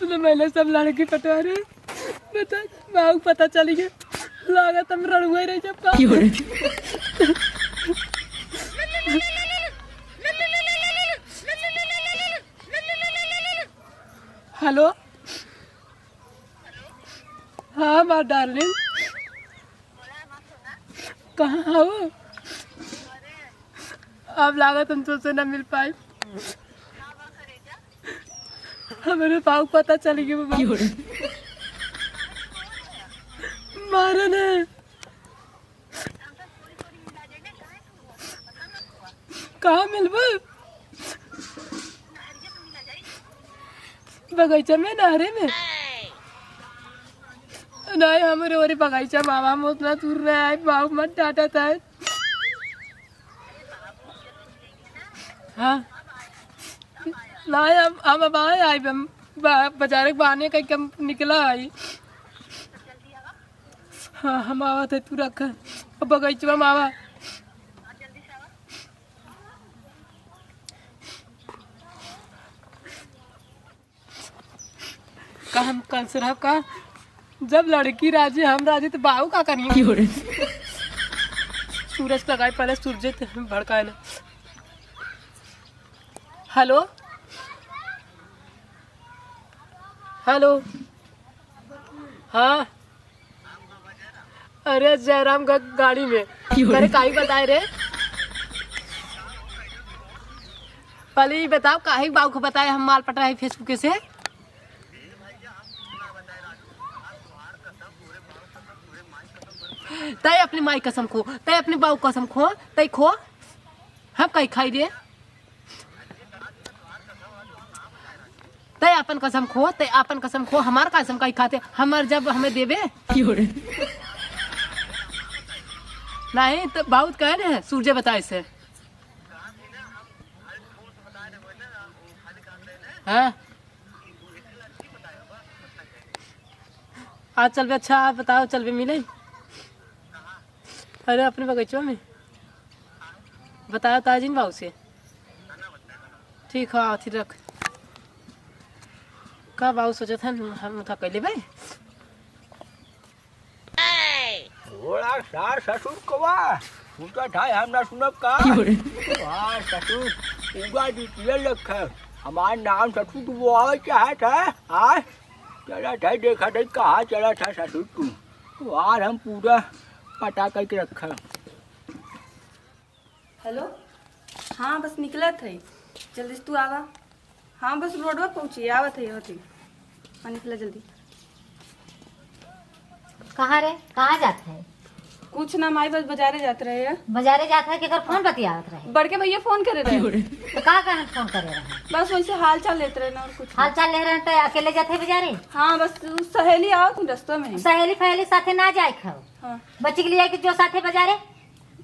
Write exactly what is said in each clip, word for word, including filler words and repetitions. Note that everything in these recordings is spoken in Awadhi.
तूने मैंने सब लड़की पटा रहे। बता, बाबू पता चली गया। लागत हम रणुए रह जब का। हेलो। हाँ, my darling। कहाँ हो? अब लागत हम तुमसे ना मिल पाई। हमरे बाबू पता चली गई बाबा। मारे ने। कहाँ मिलबे? बगीचा में, नहरे में? नहीं, हमरे ओरी बगीचा मामा में उतना दूर रहे, आई बाबू मत डांटा था। हाँ। नहीं, हम, हम अब आए, आई हम बा-, बाजार के बहाने कहीं के हम निकला आई। हाँ, हम आवत है, तू रख। अब बगीचवा में आवा। का हम कंस रहब का? जब लड़की राजी, हम राजी, तो बाऊ का करिए? सूरज का गाय पहले सूरज भड़काए ना। हेलो, हेलो, हाँ, अरे जयराम ग-, गाड़ी में। अरे काहे बताए रे? पहले ये बताओ काहे बाऊ को बताए हम माल पटा है Facebook से? तय अपनी माई कसम खो, तय अपनी बाऊ कसम खो, तय खो, हम कहीं खाई रे। तय अपन कसम खो, तय अपन कसम खो, हमार कसम काहे खाते, हमार जब हमें देबे। नहीं तो बहुत कहे ने सूरजे बताए से। हाँ। आज चलबे, अच्छा आप बताओ, चलबे मिले? अरे अपने बगीचवा में। बताओ ताजिन बाऊ से। ठीक है, अथी रख। का बाऊ सोचत हन, हम उठा कैले भाई? थोड़ा सा ससुर कवा, तू तो था हम ना सुनब का? वाह ससुर, पूरा डिटेल रख। हमार नाम ससुर तू बोआवे चाहत है, आ? चला था, देखा था, कहाँ चला था ससुर तू? तो आज हम पूरा पता करके रखा। हेलो, हाँ, बस निकलत है, जल्दी से तू आवा। हाँ, बस रोडवा पहुँची, आवत है, होती। हाँ, निकला जल्दी। कहाँ रे, कहाँ जात है? कुछ ना माई, बस बाजारे जात रहे है। बाजारे जात है, केकर फोन बतियावत रहे? बड़के भैया फोन करे रहे। तो का कहन फोन करे रहे? बस वैसे हाल चाल लेत रहे ना, और कुछ हाल चाल ले रहे हैं, तो अकेले जात है बाजारे? हाँ, बस उ सहेली आवत है रस्ता में। सहेली फहेली साथे ना जाए खाओ। हाँ। बच्ची के लिए कि जो साथे बाजारे,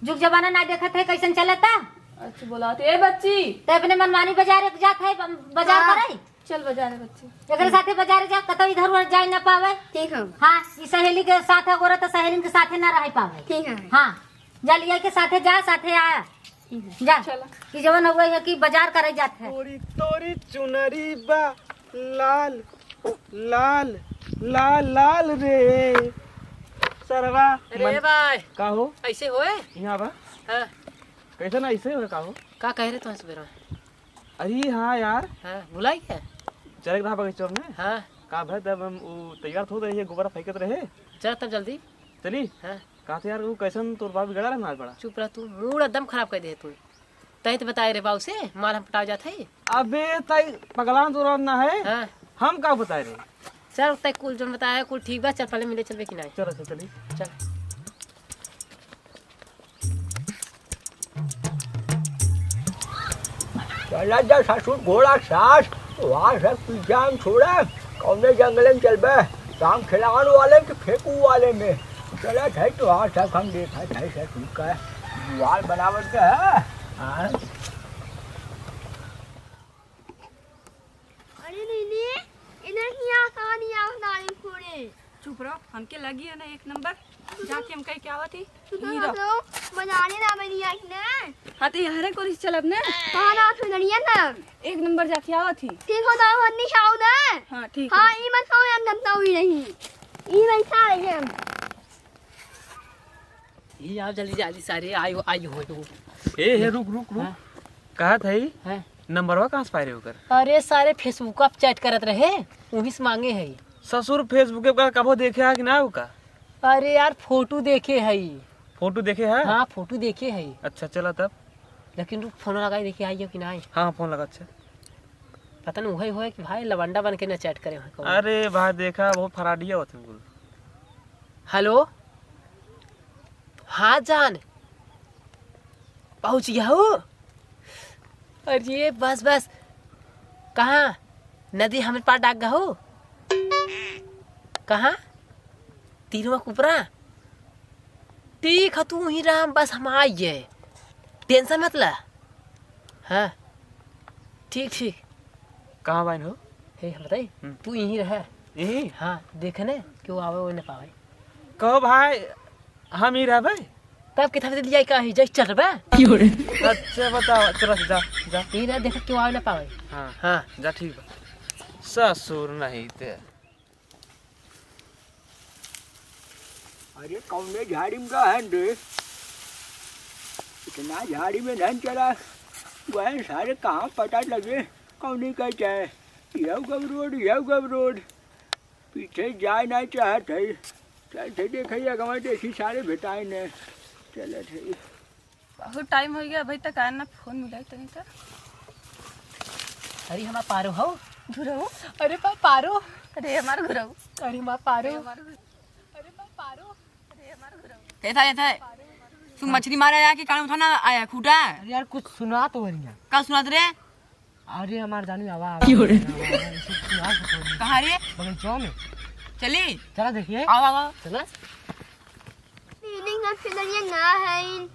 जुग जमाना ना देखत है कैसन चलता। अच्छा बोला, ए बच्ची। ते अपने मनमानी बाजारे जात है, ब-, बाजार हाँ। करे। चल बाजारे बच्ची। एकरे साथे बाजारे जा, कतौ इधर उधर जाए ना पावे। ठीक है। हाँ, ई सहेली के साथ है, औरत सहेलिन के साथे ना रह पावे। ठीक है। हाँ, जा लिया के साथे जा, साथे आया। ठीक है। जा। चलो। ई जवन हुआ है कि बाजार करे जात है। तोरी, तोरी चुनरी बा लाल, लाल, लाल, लाल रे। सरवा अरे मन भाई। का हो? ऐसे होए? यहाँ बा। हाँ। कैसे ना ऐसे होए, का हो? का कह रहे तुम सुबह? अरे हाँ यार। हाँ, भुलाई गया? चले के रहा बगीचा में। हाँ। का भय तब हम उ तैयार तो हो रही है, गोबर फेंकत रहे। चल तब जल्दी। चली? हाँ। कहा था यार, वो कैसन तोर बाप बिगड़ा रहा ना बड़ा? चुप रह तू, मूड एकदम खराब कर दे तू। तय तो बताए रे बाऊ से, माल हम पटाव जात है। अबे तय पगलान तो ना है। हाँ। हम का बताए रे? चल तय कुल जोन बताए कुल ठीक बा, चल पहले मिले चलबे कि नहीं? चलो, चल, चली। चल। चला जा ससुर घोड़ा सास, वहाँ से पीछा हम छोड़ा, कौने जंगल में चलबे, राम खिलावन वाले के फेंकू वाले में। चला था तो वहाँ सब हम देखा था ससुर का जुआल बनावत के है। हाँ। अरे नहीं, नहीं, इन्हें ही आसानी आवत नानी कोड़े। चुप रहो, हमके लगी है ना एक नंबर। जाके हम कह के आवत ही। सुनो, सुनो, बनाने ना बनी आई ना। हाँ, तो यहाँ रे कोरी चलब ना। कहाँ ना सुननिया ना। एक नंबर जाके आवत ही। ठीक हो, तो हम नहीं खाओ ना। हाँ, ठीक हाँ, है। ई मत खाओ, हम धमकाओ ही नहीं। ई नहीं खा रहे हम। ई आओ जल्दी, जल्दी सारे, आई हो, आई हो, आई हो। ए, हे, रुक, रुक, रुक। हाँ। कहा था ई? हाँ। नंबरवा कहाँ से पाए रहे ओकर? अरे, सारे Facebook पे chat करत रहे, वहीं से मांगे है। ससुर, Facebook पे कबो देखे है कि ना ओका? अरे यार, फोटो देखे है। फोटो देखे है? हाँ, फोटो देखे है। अच्छा, चला तब। लेकिन रुक, फोन लगाई, देखी आई हो कि ना आई। हाँ, फोन लगा, अच्छा। पता नहीं, वही होए कि भाई लवंडा बन के ना chat करे हो कौन। अरे भाई, देखा, बहुत फराडिया होते हैं कुल। हेलो, हाँ जान, पहुँच गया हो? अरे बस, बस, कहाँ? नदी हमरे पार डाक गया हो? कहाँ? तीनवा कुपरा? ठीक है, तू वहीं रह, बस हम आइए, tension मत ला। हाँ, ठीक, ठीक। कहाँ बाइन हो? हे, हम बताई, हम्म। तू यहीं रह। यहीं? हाँ, देखे ने, केहू आवे, वो न पावे। कहो भाई, हम ही रहबे। तब कितना दे लिया का ही, जय चढ़बे। अच्छा, बताओ, चलो, जा, जा। यहीं रह, देखे, केहू आवे, न पावे। हाँ। हाँ। जा, ठीक बा। ससुर नहीं ते। अरे, कौने झाड़ी में गहन रे? इतना झाड़ी में धन चला, वह सारे कहाँ पता लगे, कौने का जाए। यह गब रोड, यह गब रोड। पीछे जाए ना चाहत है। चल, थे देखे, अगवा देखी, सारे भेटाए ने। चलत है। बहुत टाइम हो गया, अभी तक आया ना, फोन मिला तनी तो। अरे हमार पारो हो। घुरऊ। अरे बा पारो। अरे हमार घुरऊ। अरे हमार पारो। अरे हमार घुरऊ। अरे बा पारो। अरे हमार घुरऊ। ए था, ए था। तू मछली मारे आया कि कान उठाना आया, खूटा? अरे यार, कुछ सुना तो बढ़िया। का सुनात रे? अरे हमार जानू, आवा, आवा, क्यों रे? आवा, आवा, इसे सुना तो थोड़ी। कहाँ रे? बगीचा में। चली? चला देखिए। आवा, आवा। चला। दीदी का खिलौनिया ना है,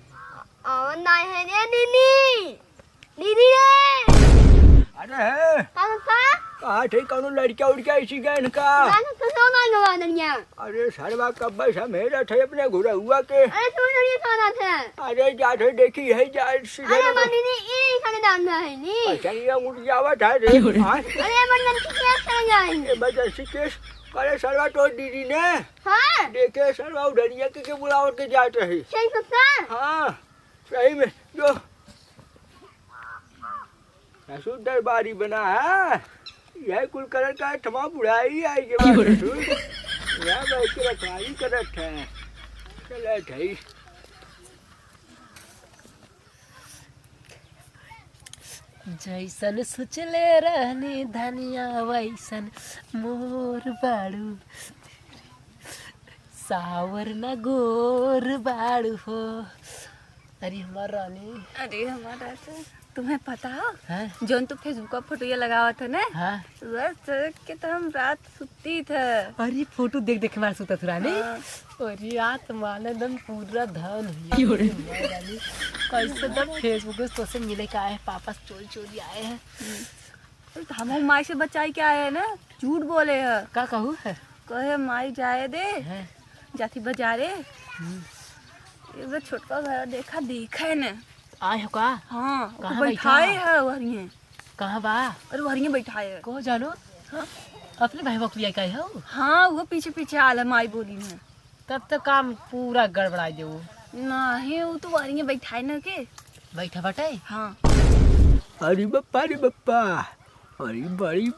और ना है रे दीदी। दीदी रे। अरे है। का पापा? कहा थे कौनो लड़का उड़का इसी गए इनका? ना तो सुनो ना लो आदनिया। अरे सरवा कब्बे से मेरा थे अपने घुरहुआ के। अरे तू नहीं खाना था। अरे जा थे देखी है जा सीधे अरे ना। मम्मी ने ई खाने डालना है नी। अच्छा ये उड़ जावा था रे। क्यों रे? हाँ? अरे मन मन की क्या खाने जाएंगे? इमरजेंसी केस करे सरवा तो दीदी ने। हाँ। देखे सरवा उधरिया के, के बुलावत के जात रही। सही पता? हाँ, सही में जो ससुर दरबारी बना है, यह कुल करत का थमा बुढ़ाई आई के बाद क्यों रे? ससुर, यह बैठ के रखवाली करत है। चलत है। जैसन सोचले रहनी धनिया वैसन मोर बाड़ू, सावर न गोर बाड़ू हो। अरे हमार रानी। अरे हमार राजा, तुम्हें पता हो? हाँ? जौन तू Facebook पर फोटो ये लगावत है ना? हाँ। बस के तो हम रात सुती थे। अरे फोटो देख देख के मार सुतत रानी। हाँ। अरे रात माने दम पूरा धन हुई। क्यों रे? हमार रानी, कैसे दम Facebook से तोसे मिले का आए, पापा से चोरी चोरी आए हैं। हम्म। अरे तो हम माई से बचाई के आए हैं ना, झूठ बोले है। का कहू है? कहे माई जाए दे, हाँ। जाती बाजारे। हम्म। एक बार छोटका घर देखा, दिखे ने। आए हो का? हाँ, कहाँ बैठाए बैठा? है वहरिये। कहाँ बा? अरे वहरिये बैठाए है। को जानो? हाँ। अपने भाई बकरिया का है हो? हाँ, वो पीछे पीछे आल है माई बोली में। तब तो काम पूरा गड़बड़ाई देऊ। नहीं, वो तो वहरिये बैठाए न के। बैठा बाटे? हाँ। अरे बप्पा रे बप्पा, अरे बड़ी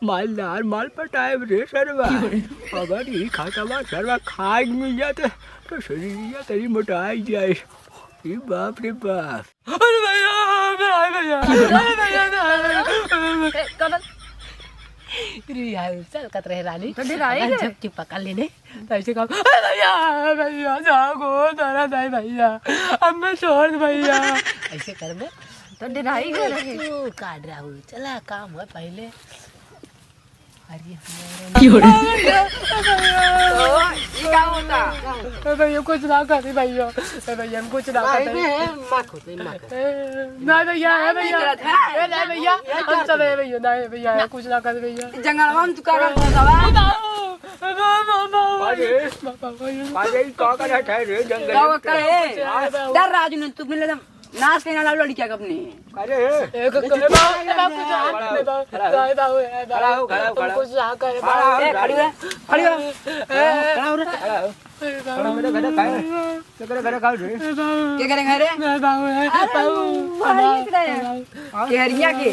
मालदार माल पटाए रे सरवा। अगर ई खातवा सरवा खाए के मिल जाते तो शरीरिया तरी मोटाई जाए। ई बाप रे बाप। अरे भैया, मैं आए भैया। अरे भैया, मैं आए भैया। ए, कमल। रे यार, चल कत रहे रानी। तो डराए अगर गए। झपकी पकड़ लेने, तो ऐसे कहो, "अरे भैया, अरे भैया, जाओ गो, दर्द है भैया, अब मैं छोड़ दे भैया।" ऐसे कर में। तो डराई गए रहे। तू काट रहा हूँ, चला काम है पहले। अरे हमारा क्यों रे? तो, ये का होता? ए भैया, कुछ ना करी भैया। ए भैया, हम कुछ ना भाई करी। में है, माँ खुद ही माँ खुद। ए, ना भैया, है भैया। नहीं करत है। ए, ना भैया, ये हम क्या सब है भैया, ना है भैया, कुछ ना करी भैया। जंगलवा में तू का करत हवा? बताओ। अरे, अरे, ई का करत है रे जंगल का में? का है? हाँ? डर राजू ने तू मिले दम नाश के ना लाओ लड़किया के अपने। अरे, एक करे बाबू, बाबू, बाबू, बाबू, बाबू, खड़ा हो, खड़ा हो, खड़ा हो। हमको जा करे खड़ा हो, बाबू। ए, खड़ी हो, खड़ी हो। ए, खड़ा हो रे। खड़ा हो। अरे बाबू। खड़ा हो, मेरे घरे खाए। तेरे घरे खाओ रे। ए बाबू। के घरे खाए रे? ए बाबू, ए अरे, बाबू, बाबू, बाबू। बाबू। के हरिया के?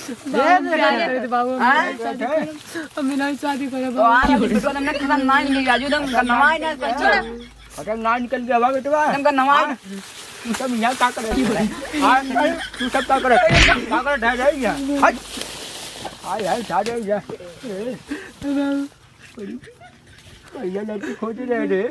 बाबू, दे, दे, दे, दे। बाबू, हाँ? हम बिना शादी करे, हम बिना शादी करे, तो बाबू। आ, अभी तो तुमने खतरनाक नहीं, राजू, तुम खतरनाक नहीं, अच्छा। खतरनाक निकल गया, वाह, बेटवा। तुम खतरनाक। हाँ? तू सब यहाँ का करे? हाँ? तू सब का करे? का करे, ढह जाए यहाँ? हट। आय, आय, ढह जाए यहाँ। ए, बड़ी बढ़िया लड़की खोज रहे रे।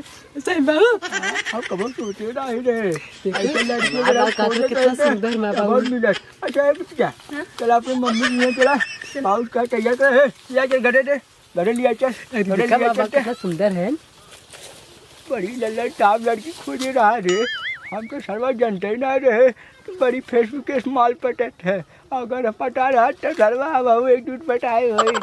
सही बाबू। हाँ, हम कबो सोचे ना ही रे। देखो, ऐसे लड़की माँ बाप का तो खोज कितना रहे थे, सुंदर माँ बाप। बहुत मिलत। अच्छा, ए बिटिया, हाँ? चल अपने मम्मी के यहाँ चला। बाबू का तैयार कर, ए, ले चल घरे दे। घरे लिया चल। अरे घरे देखा लिया माँ बाप चलते। कितना सुंदर है। बड़ी लल्ला टाप लड़की खोजे रहा रे। हम तो सरवा जानते ही ना रहे कि बड़ी फेस फू केस माल पटत है। अगर पटा रहा तो सरवा बाबू एक दूध पटाए होई।